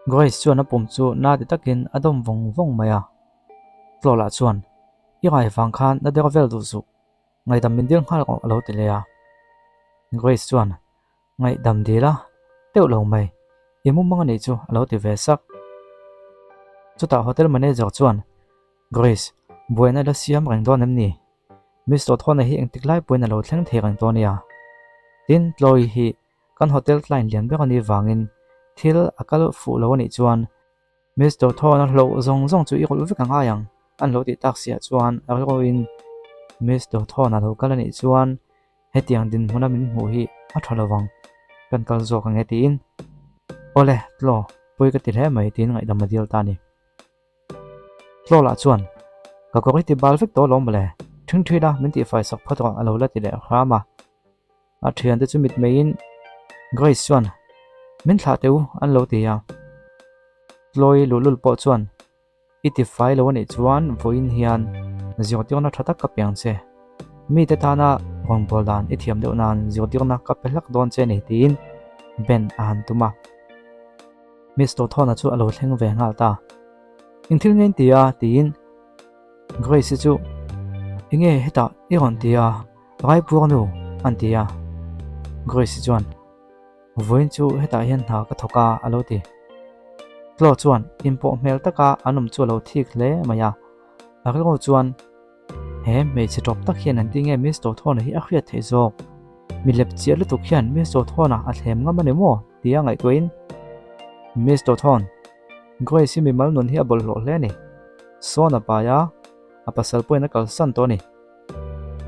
Grace chuan a pum chu na ti takin a dawm vawng vawng mai a. Tlawlah chuan, I ngai vang khan na der vel duh suh, ngaihdam min dil nghal rawh a lo ti leh a. Grace chuan, Ngaihdam dil a, teuh lo mai, i mumang a nih chu a lo ti ve sak. Chutah hotel manager chuan, Grace, buaina la siam reng dawn em ni? Miss Dawthawna hi engtik lai pawhin a lo thleng thei reng dawn nia. Tin, Chloe hi kan hotel client lian ber a nih vangin thil a kal fuh lo a nih chuan Miss Dawthawna hlauh zawng zawng chu i rawlh vek a ngai ang an lo tih tak siah chuan a rilruin Miss Dawthawna lo kal a nih chuan hetiang dinhmuna min hmuh hi a tha lovang kan kal zawk ang e tiin Awle, Chloe, pawi ka ti hle mai tiin ngaihdam a dil ta a ni. Tlawlah chuan, Ka kawr hi ti bal vek tawh alawm mawle, ṭhing ṭhin a, min tihfai sak phawt rawh a lo la ti leh hram a. A ṭhiante chu mitmeiin Grace chuan, Min thlah teh u an lo ti a. Chloe luhlul pawh chuan, I tifai lo anih chuan vawiin hian zirtirna ṭha tak ka pe ang che. Mite tana rawngbâwl dan i thiam deuh nan zirtirna ka pe hlak dawn che a ni tiin Ben a han tum a. Miss Dawthawna chu a lo thleng ve nghal ta. Eng thil nge in ti a? tiin Grace-i chu Enge hetah i rawn ti a, Raipur nu an ti a. Grace-i chuan Vawiin chu hetah hian hna ka thawk a a lo ti. Chloe chuan inpawh hmel taka an awm chu a lo thik hle mai a. A rilru chuan He hmeichhe tawp tak hian an ti nge Miss Dawthawna hi a hriat theih zawk? Mi lep chiah lutuk hian Miss Dawthawna a thlem ngam a ni maw? tia ngaihtuahin Miss Dawthawn, Grace hi mimal nun hi a bawlhhlawh hle a ni. Sawn a pai a, a pasal pawhin a kalsan tawh a ni.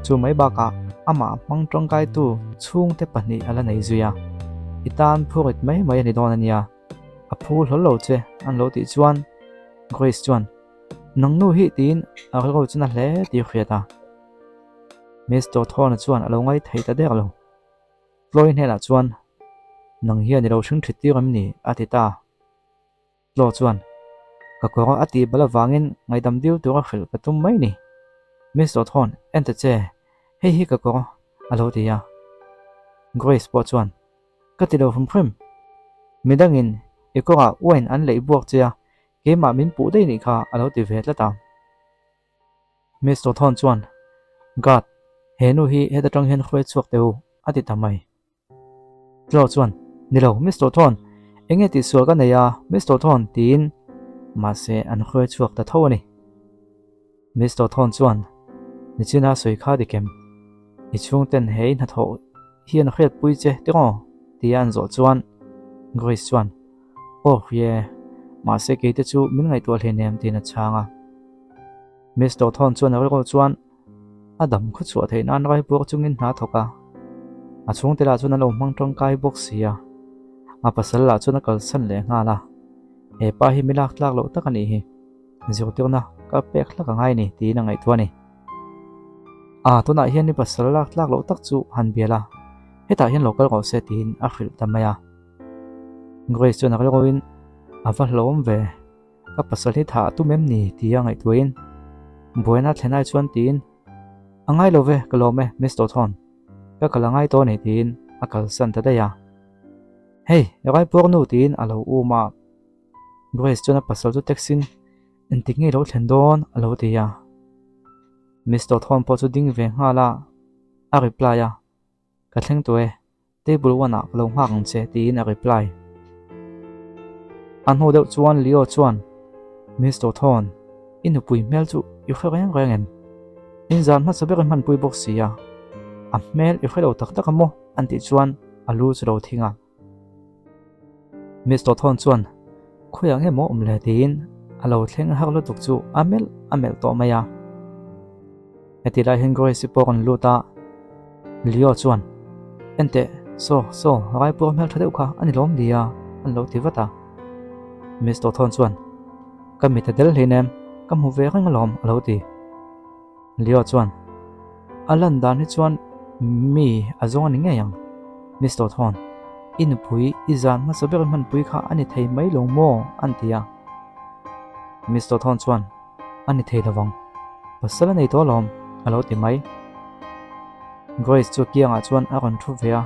Chu mai bakah amah hmang tangkaitu chhungte pahnih a la nei zui a, i tan phurit mai mai a ni dawn a nia, a phu hlawl lo che an lo tih chuan Grace chuan Nang nu hi tiin a rilru chu na hle tih a hriat a. Miss Dawthawna chuan a lo ngai thei ta der lo. Chloe hnenah chuan, Nang hian i lo hring thit tir em ni? a ti ta. Chloe chuan, Ka kawr a tih bal avangin ngaihdam dil tura hrilh ka tum mai ni. Miss Dawthawn, en ta che, hei hi ka kawr, a lo ti a. Grace pawh chuan, Ka ti lo hrim hrim. Midangin i kawrah wine an leih buak che a, Keimah min puh daih nih kha a lo ti ve tlat a. Miss Dawthawn chuan, Guard, he nu hi heta tang hian hruai chhuak teh u, a ti ta mai. Tlo chuan, Ni lo, Miss Dawthawn, eng nge tihsual ka nei a, Miss Dawthawn, tiin mahse an hruai chhuak ta tho a ni. Miss Dawthawn chuan, Nichina sawi kha dikem, i chhungten he i hnathawh hian hriatpui che tiraw? tia an zawh chuan Grace chuan, Aw hrie, mahse keite chu min ngaihtuah hleinem tiin a chhang a. Miss Dawthawn chuan a rilru chuan a dam khaw chhuah theih nan raipuak chungin hna thawk a, a chhungte lah chuan a lo hmang tangkai bawk si a, a pasal lah chuan a kalsan leh nghal a, he pa hi mi lak tlak loh tak a nih hi, zirtirna ka pek hlak a ngai a ni tiin a ngaihtuah a ni. A, tunah hian i pasal lak tlak loh tak chu han bial a, hetah hian lo kal rawh se tiin a hrilh ta mai a. Grace chuan a rilruin a va hlawm ve, ka pasal hi thah a tum em ni tia ngaihtuahin buaina thlen ai chuan tiin a ngai lo ve ka lawm e Miss Dawthawn, ka kal a ngai tawh a ni tiin a kalsan ta daih a. Hey, Raipuar nu tiin a lo um a, Grace chuan a pasal chu taxi-in engtik nge i lo thlen dawn a lo ti a. Miss Dawthawn pawh chu ding ve nghal a, a reply a, Ka thleng tawh e, table one ah ka lo nghak ang che tiin a reply. A hnu deuh chuan Leo chuan, Miss Dawthawn, i nupui hmel chu i hre reng reng em? In zan hmasa ber i hmanpui bawk si a, a hmel i hre lo tak tak a maw? an tih chuan a lu chu lo thing a. Miss Dawthawn chuan, Khawiah nge maw awm le? tiin a lo thleng har lutuk chu a melh a melh tawh mai a. Heti lai hian Grace-i pawh rawn lut a, Leo chuan, Enteh, saw, saw, Raipur hmeltha deuh kha a ni lawm ni a? an lo ti vat a. Miss Dawthawn chuan, Ka mit a del hleinem, ka hmu ve reng alawm, a lo ti. Leo chuan, A lan dan hi chuan mi a zawng a ni ngei ang, Miss Dawthawn, i nupui i zan hmasa ber hmanpui kha a ni thei mai lo maw? an ti a. Miss Dawthawn chuan, A ni thei lovang, pasal a nei tawh alawm, a lo ti mai. Grace chu kiangah chuan a rawn thu ve a,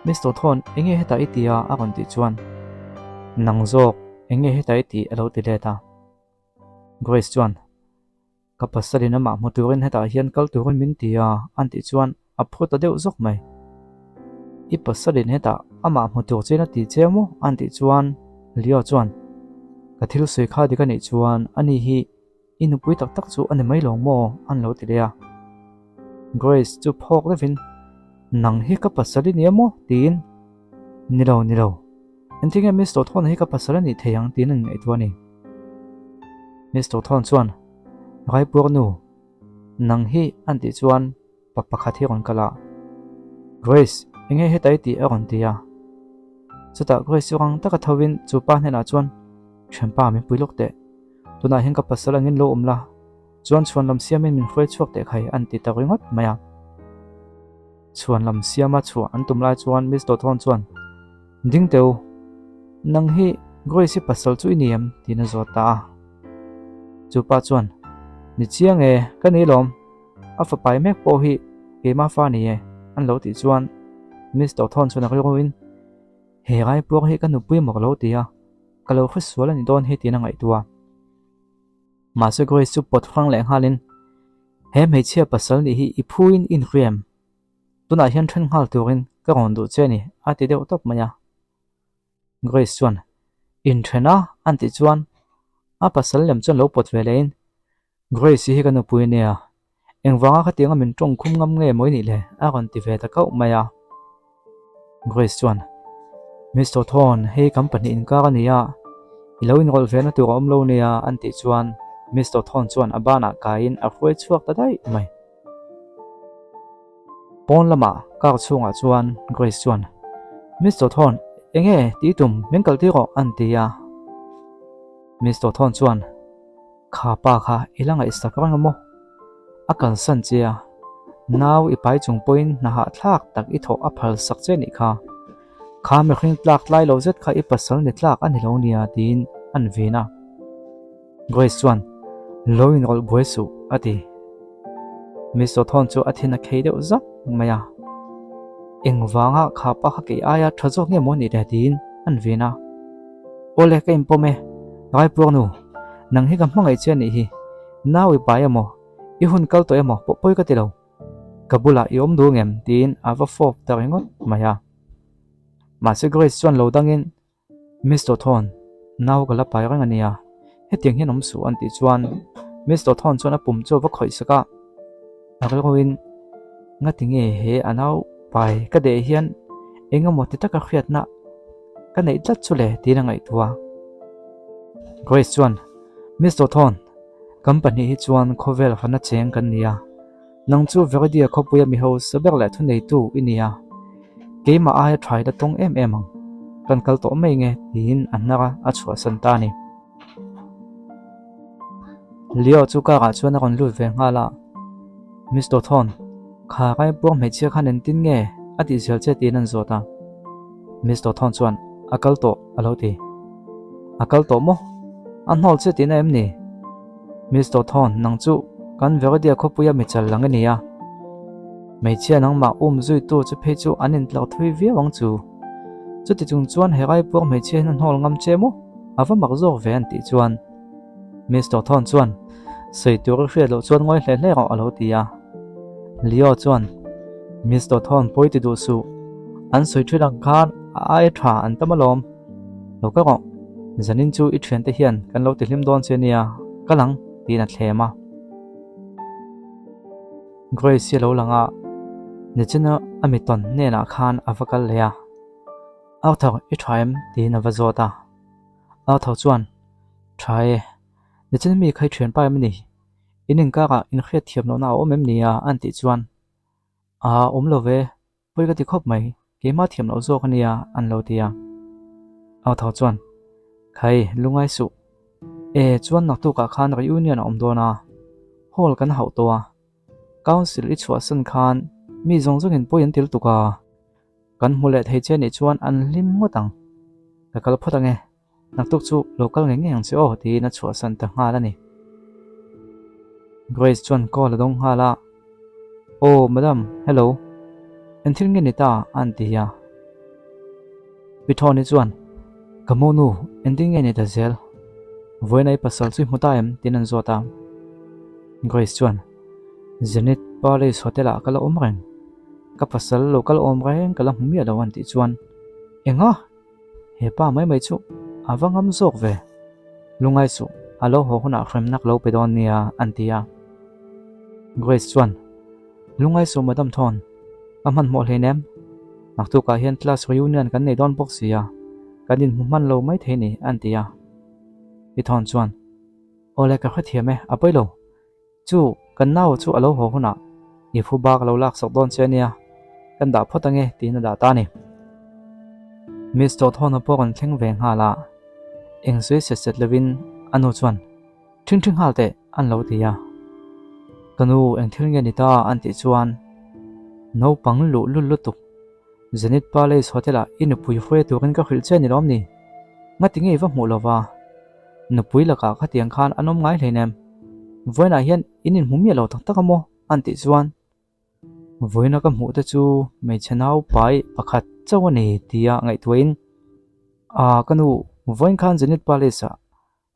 Miss Dawthawn, enge hetah i ti a? a rawn tih chuan. Nang zawk, eng nge heta i tih? a lo ti let a. Grace chuan, Ka pasalin amah hmu turin hetah hian kal turin min ti a, an tih chuan a phu ta deuh zawk mai. I pasalin hetah amah hmu tur chian a ti che maw? an tih chuan Leo chuan, Ka thil sawi kha dik a nih chuan ani hi i nupui tak tak chu a ni mai lo maw? an lo ti leh a. Grace chu phawk deuhin, Nang hi ka pasal i nia maw? tiin, Ni lo, ni lo. Engtin nge Miss Tawthawn hi ka pasal a nih thei ang tiin an ngaihtuah a ni. Miss Tawthawn chuan, Raipuar nu, nang hi an tih chuan pa pakhat hi a rawn kal a. Grace, enge heta i tih a rawn ti a. Chutah Grace chu rang taka thovin chu pa hnenah chuan, Thianpa min pui lawk teh. Tunah hian ka pasal angin lo awm la, chuan chhuan lam siamin min hruai chhuak teh khai an ti ta ringawt mai a. Chhuan lam siama chhuah an tum lai chuan Miss Dawthawn chuan, Ding teh u, nang hi Grace i pasal chu i ni em? tiin a zawt ta a. Chu pa chuan, Ni chiang e, ka ni lawm, a fapai mek pawh hi keima fa ni e, an lo tih chuan Miss Dawthawn chuan a rilruin, He raipuar hi ka nupui maw ka lo ti a, ka lo hresual a ni dawn hi tiin a ngaihtuah a. Mahse Grace chu pawt hrang leh nghalin, He hmeichhia pasal nih hi i phuin i inhria em? Tunah hian then nghal turin ka rawn duh che a ni, a ti deuh tawp mai a. Grace chuan, Inthen a? an tih chuan a pasal lem chuan lo pawt ve lehin, Grace hi ka nupui nia, Engvanga khatianga min tawng khum ngam nge maw i nih le? a rawn ti ve ta kauh mai a. Grace chuan, Mister Thorne, hei kan pahnih inkar a ni a, i lo inrawlh ve na tur a awm lo nia an tih chuan Mister Thorne chuan a banah kaiin a hruai chhuak ta daih mai. Pawn lamah car chhungah chuan Grace chuan, Mister Thorne, enge tih tum min kaltir rawh an ti a. Mister Thorne chuan, Kha pa kha i la ngaihsak reng a maw? A kalsan che a, nau i pai chung pawhin hna hahthlak tak i thawh a phal sak che nih kha. Kha mihring tlak tlai lo zet kha i pasal ni tlak a ni lo nia tiin an vin a. Grace chuan, Lo inrawlh buai suh, a ti. Miss Awthawn chu a thin a khei deuh zak mai a. Engvanga kha pa kha kei aia tha zawk nge maw nih le tiin an vin a. Awle ka inpawm e, Raipuar nu, nang hi ka hmangaih che a nih hi, nau i pai emaw, i hun kal tawh emaw pawh pawi ka ti lo, ka bulah i awm duh ngem tiin a va fawp ta ringawt mai a. Mahse Grace chuan lo dangin, Miss Dawthawn, nau ka la pai reng a nia, hetiang hian awm suh an tih chuan Miss Dawthawn chuan a pum chu a va khawih sak a, a rilruin ngati nge he a nau pai ka deh hian eng emaw ti taka hriatna Ka neih tlat chu le tiin a ngaihtuah a. Grace chuan, Miss Dawthawn, kan pahnih hi chuan khawvel hana cheng kan ni a. Nang chu Veridia khawpuia mi hausa ber leh thuneitu i ni a. Keimah aia tha i la tawng em em ang. Kan kal tawh mai nge tiin a hnar a, a chhuahsan ta a ni. Leo chu car ah chuan a rawn lut ve nghal a, Miss Dawthawn, kha Raipuang hmeichhia khan engtin nge a tih zel che tiin an zawt a. Miss Dawthawn chuan, A kal tawh, a lo ti. A kal tawh maw? A hnawl che tihna em ni? Miss Dawthawn, nang chu kan Veridia khawpuia mi chal lang i ni a. Hmeichhia nangmah um zuitu chu phei chu an intlar thui viau ang chu. Chuti chung chuan he Raipuang hmeichhia hian a hnawl ngam che maw? A va mak zawk ve an tih chuan Miss Dawthawn chuan sawi tur i hriat loh chuan ngawi hle hle rawh a lo ti a. Leo chuan Miss Dawthawn pawi ti duh suh, an sawi thin ang khan a aia tha an tam alawm. Lo ka rawh, zanin chu i thiante hian kan lo ti hlim dawn che nia, kal ang tiin a thlem a. Grace hi a lo lang a, nichina a mi tawn hnenah khan a va kal leh a. Arthur, i tha em? tiin a va zawt a. Arthur chuan, Tha e, nichin mi kha i thianpa em ni? In inkarah inhriat thiam lohna a awm em ni a? an tih chuan, Aa, awm lo ve, pawi ka ti khawp mai, keimah thiam loh zawk a nia, an lo ti a. Arthur chuan, Khai, lungai suh. E, chuan naktukah khan reunion a awm dawn a, hall kan hauh tawh a. Council i chhuahsan khan mi zawng zawngin pawi an til tuk a. Kan hmu leh thei che nih chuan an hlim ngawt ang. Ka kal phawt ange, naktuk chu lo kal ngei ngei ang che aw tiin a chhuahsan ta nghal a ni. Grace chuan call a dawng nghal a, Aw madam, hello, engthil nge ni ta? a han ti a. Pi Thawni chuan, Ka monu, engtin nge ni ta zel? Vawiin a i pasal chu i hmu ta em? tiin an zawt a. Grace chuan, Zenith Palace Hotel ah ka la awm reng. Ka pasal lo kal awm reng ka la hmu miah lo an tih chuan, Enga? He pa mai mai chu a va ngam zawk ve. Lungai suh, a lo haw hunah hremna ka lo pe dawn nia, an ti a. Grace chuan, Lungai suh Madam Thorn, ka hmanhmawh hleinem. Naktukah hian class reunion kan nei dawn bawk si a, kan inhmu hman lo mai thei ni, an ti a. Pi Thorn chuan, Awle ka hrethiam e, a pawi lo. Chu, kan nau chu a lo haw hunah i phu bak lo laksak dawn che ania, kan dah phawt ange tiin a dah ta a ni. Miss Dawthawna pawh kan thleng ve nghal a, eng sawi set set lovin a nu chuan Ṭhing ṭhing nghal teh an lo ti a. Ka nu eng thil nge ni ta an tih chuan naupang luh lut lutuk Zenith Palace Hotel ah i nupui hruai turin ka hrilh che ni lawm ni? Ngati nge i va hmuh lova? Nupui lakah khatiang khan an awm ngai hleinem. Vawiinah hian in inhmu miah lo tak tak a maw? an tih chuan vawiina ka hmuh te chu hmeichhe naupai pakhat chauh a ni tia ngaihtuahin Aa ka nu vawiin khan Zenith Palace ah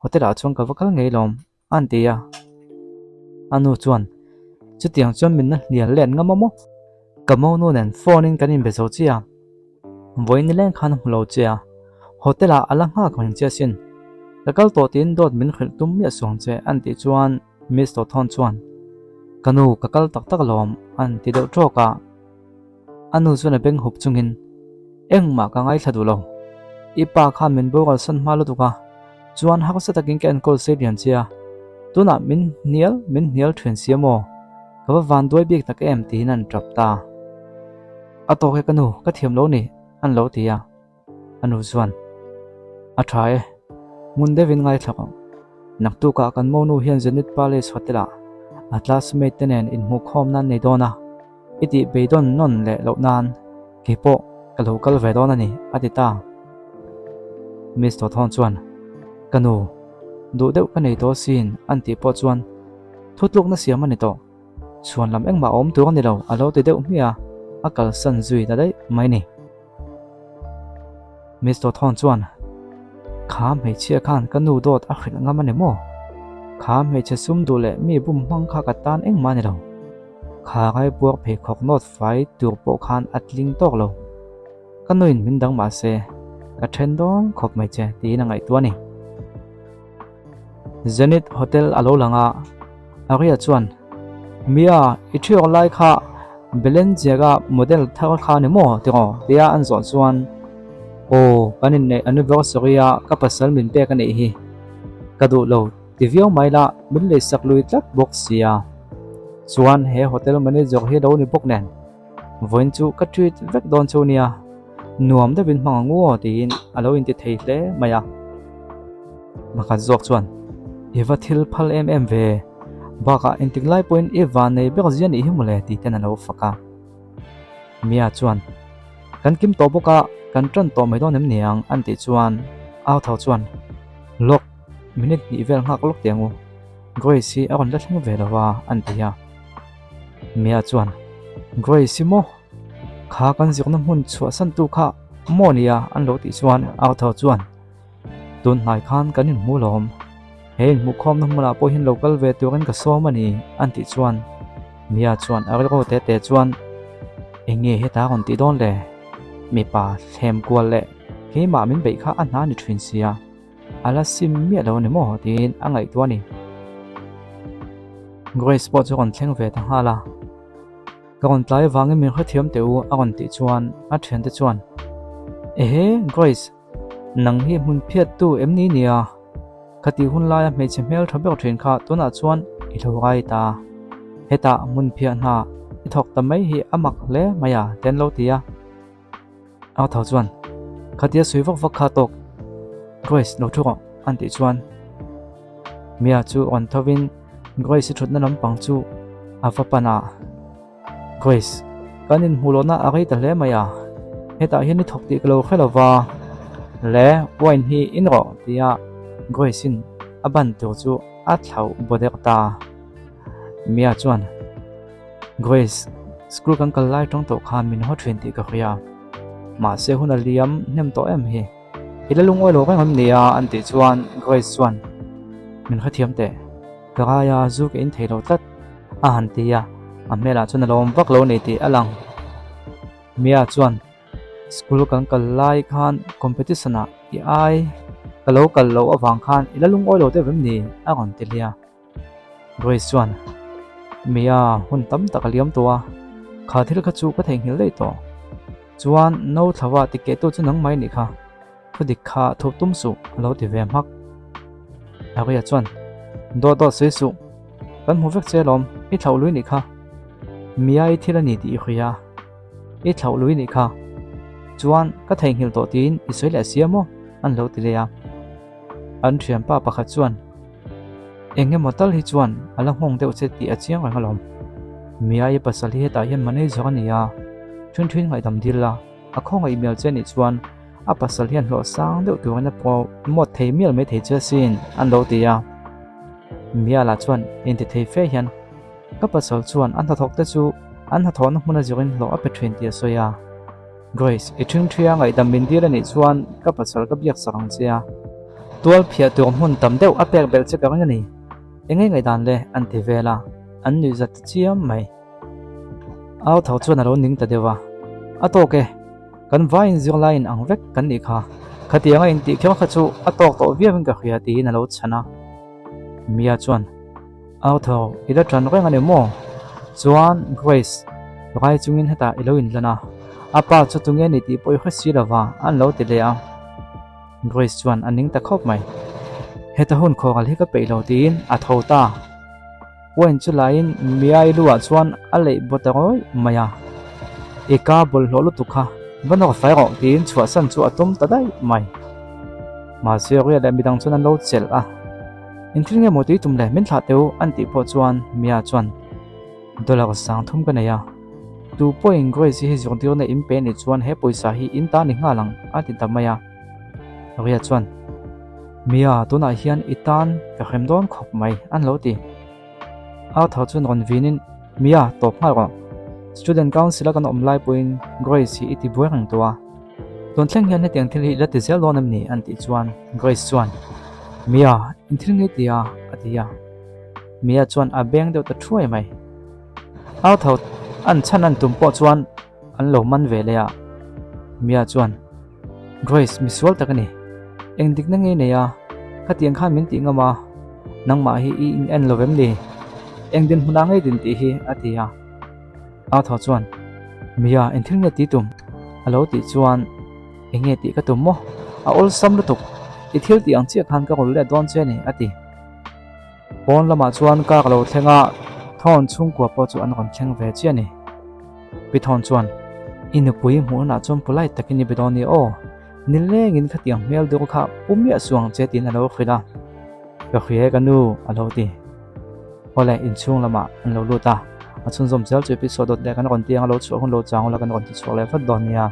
hotel ah chuan ka va kal ngei lawm an ti a. A nu chuan chutiang chuan min la hnial let ngam a maw? Ka monu nen phone in kan inbe zo chiah a. Vawiin nileng khan a hmu lo che a, hotel ah a la nghak reng che asin. Ka kal tawh tiin dawt min hrilh tum miah suang che an tih chuan Miss Dawthawn chuan, Ka nu, ka kal tak tak alawm an ti deuh tawk a. A nu chuan a beng hup chungin, Engmah ka ngaithla duh lo. I pa khan min boral san hma lutuk a, chuan harsa takin ka enkawl sei lian che a, tunah min hnial min hnial thian si a maw? Ka va van duai bik tak em tiin an tap ta. A tawk e ka nu, ka thiam lo ni, an lo ti a. A nu chuan, A tha e, hmun deuhin ngaithlak ang. Naktukah kan monu hian Zenith Palace Hotel-ah a classmate te nen inhmuhkhawm nan nei dawn a, i tih beidawn nawn leh loh nan kei pawh ka lo kal ve dawn a ni, a ti ta. Miss Dawthawn chuan, Ka nu, duh deuh ka nei tawh asin, an tih pawh chuan thutlukna siam a ni tawh. Chhuan lam engmah a awm tur a ni lo, a lo ti deuh hmiah a, a kalsan zui ta daih mai ni. Miss Dawthawn chuan, Kha hmeichhia khan ka nu dawt a hrilh ngam a ni maw? Kha hmeichhe sum duh leh mi bum hmang kha ka tan engmah a ni lo. Kha raibuak pheikhawk nawt fai tur pawh khan a tling tawk lo. Ka nuin min dang mah se, ka then dawn khawp mai che tiin a ngaihtuah a ni. Zenith Hotel a lo lang a, Aria chuan, Mia, i thiawk lai kha Balenciaga model thar kha ni maw tiraw? tia an zawh chuan, Aw, kan inneih anniversary a ka pasal min pek a nih hi. Ka duh lo ti viau mai la, min leisak lui tlat bawk sia. Chuan he hotel manager hi lo ni bawk nen. Vawiin chu ka treat vek dawn chu nia, nuam deuhin hmang ang u aw tiin a lo inti thei hle mai a. Pakhat zawk chuan, I va thil phal em em ve, bakah engtik lai pawhin i van nei ber zia nih hi mawle tih ten a lo fak a. Mia chuan, Kan kim tawh bawk a, kan tan tawh mai dawn em niang an tih chuan Arthur chuan, Lawk, minute hnih vel nghak lawk teh ang u, Grace hi a rawn la thleng ve lo va an ti a. Mia chuan, Grace i maw? Kha kan zirna hmun chhuahsantu kha maw nia an lo tih chuan Arthur chuan, Tun hnai khan kan inhmu lawm. He inhmuhkhawmna hmunah pawh hian lo kal ve turin ka sawm a ni an tih chuan Mia chuan a rilru te te chuan, Eng nge heta rawn tih dawn le? Mipa thlem kual leh keimah min beih kha a hna ni thin sia. A la sim miah lo a ni maw tiin a ngaihtuah a ni. Grace pawh chu a rawn thleng ve ta nghal a, Ka rawn tlai avangin min hrethiam teh u a rawn tih chuan a thiante chuan, Ehe Grace, nang hi hmun phiattu em ni nia? Khati hun laia hmeichhe hmel tha ber thin kha tunah chuan i lo rai ta. Hetah hmun phiah hna i thawk ta mai hi a mak hle mai a, ti an lo ti a. A tho chuan, Khatia sawi vak vak kha tawk, Grace lo thu rawh, an tih chuan Mia chu rawn thovin Grace-i thutna lampang chu a va pan a. Grace, kan inhmuh lohna a rei ta hle mai a, hetah hian i thawk tih ka lo hre lo va, le wine hi in rawh, tia Grace-in a ban tur chu a thlauh baw der ta. Mia chuan. Grace, school kan kal lai tawng tawh khan min haw thin tih ka hria. Mahse hun a liam hnem tawh em hi. I la lungawi lo reng em ni a? an tih chuan Grace chuan, Min hrethiam teh, ka raia zu ka in thei lo tlat, a han ti a, a hmelah chuan a lawm vak lo ni tih a lang. Mia chuan, School kan kal lai khan competition ah i ai ka lo kal loh avang khan i la lungawi lo deuh em ni? a rawn ti lia. Grace chuan, Mia, hun tam tak a liam tawh a, kha thil kha chu ka theihnghilh daih tawh. Chuan no thlauha tikehtu chu nangmah i nih kha, thu dik kha thup tum suh a lo ti ve hmak. Aria chuan, Dawt dawt sawi suh, kan hmu vek che alawm, i thlauh lui nih kha. Mia i thil a ni tih i hria. I thlauh lui nih kha. Chuan ka theihnghilh tawh tiin i sawi leh sia maw? an lo ti leh a. An thianpa pakhat chuan, Eng emaw tal hi chuan a la nghawng deuh che tih a chiang reng alawm. Mia i pasal hi hetah hian manager a ni a, ṭhin ṭhin ngaihdam dil la, a khawngaih mial che nih chuan a pasal hian hlawh sang deuh turin a promote thei mial mai thei che asin, an lo ti a. Mia lah chuan inti thei fe hian, Ka pasal chuan a hnathawk te chu an hnathawhna hmun a zirin hlawh a pe ṭhin tih a sawi a. Grace, i ṭhingṭhia ngaihdam min dil a nih chuan ka pasal ka biak sak ang che a. Tual phiah tur hmun tam deuh a pek belh che ka ring a ni. Eng nge ngaihdan le? an ti vel a, an nuih zat ta chiam mai. Au tho chuan a lo ning ta deuh a, A tawk e, kan vaiin zirlaiin ang vek kan nih kha. Khatianga intih kher kha chu a tawk tawh viauin ka hria tiin a lo chhan a. Mia chuan. Arthur, i la ṭan reng a ni maw? Chuan Grace, rai chungin hetah i lo inlan a, a pa chu tunge ni tih pawh i hre si lo va, an lo ti leh a. Grace chuan a ning ta khawp mai. Heta hun khawral hi ka peih lo tiin a tho ta. Wine chu laiin Miai luah chuan a leih baw ta rawih mai a. I ka bawlhhlawh lutuk kha, va nawr fai rawh tiin chhuahsan chu a tum ta daih mai. Mahse Ria leh midang chuan an lo chelh a. Engthil nge maw tui tum le min thlah teu an tih pawh chuan Mia chuan dollar 3000 ka nei a, tu pawhin Grace hi zirtirna in pe nih chuan he pawisa hi in ta ni nghal ang a ti ta mai a. Ria chuan Mia tunah hian i tan ka hrem dawn khawp mai an lo ti. Arthur chuan rawn vinin Mia tawp nghal rawh. Student Council a kan awm lai pawhin Grace hi i ti buai reng tawh a. Tun thleng hian hetiang thil hi i la ti zel dawn em ni? an tih chuan Grace chuan, Mia, in thil ngei ti a? a ti a. Mia chuan a beng deuh ta thuai mai. Arthur an chhan an tum pawh chuan an lo man ve leh a. Mia chuan, Grace, misual tak a ni. Eng dikna ngei nei a? Khatiang khan min tih ngam a, nangmah hi i in en lo vem ni? Eng dinhmunah ngei din tih hi? a ti a. Arthur chuan, Mia, eng thil nge ti tum? A lo tih chuan, Eng nge tih ka tum maw? A awlsam lutuk. I thil tih ang chiah khan ka rawn let dawn che a ni, a ti. Pawn lamah chuan car a lo thleng a, Thawn chhungkua pawh chu an rawn thleng ve chiah a ni. Pi Thawn chuan, I nupui hmuh hunah chuan polite takin i be dawn nia aw. Nilengin khatiang hmel dur kha pu miah suh ang che tiin a lo hrilh a. Ka hria e ka nu, a lo ti. Awle, inchhung lamah an lo lut a, a chhunzawm zel chu episode dawt leh kan rawn ti ang a, lo chhuah hun lo chang ula kan rawn ti chhuak leh vat dawn nia.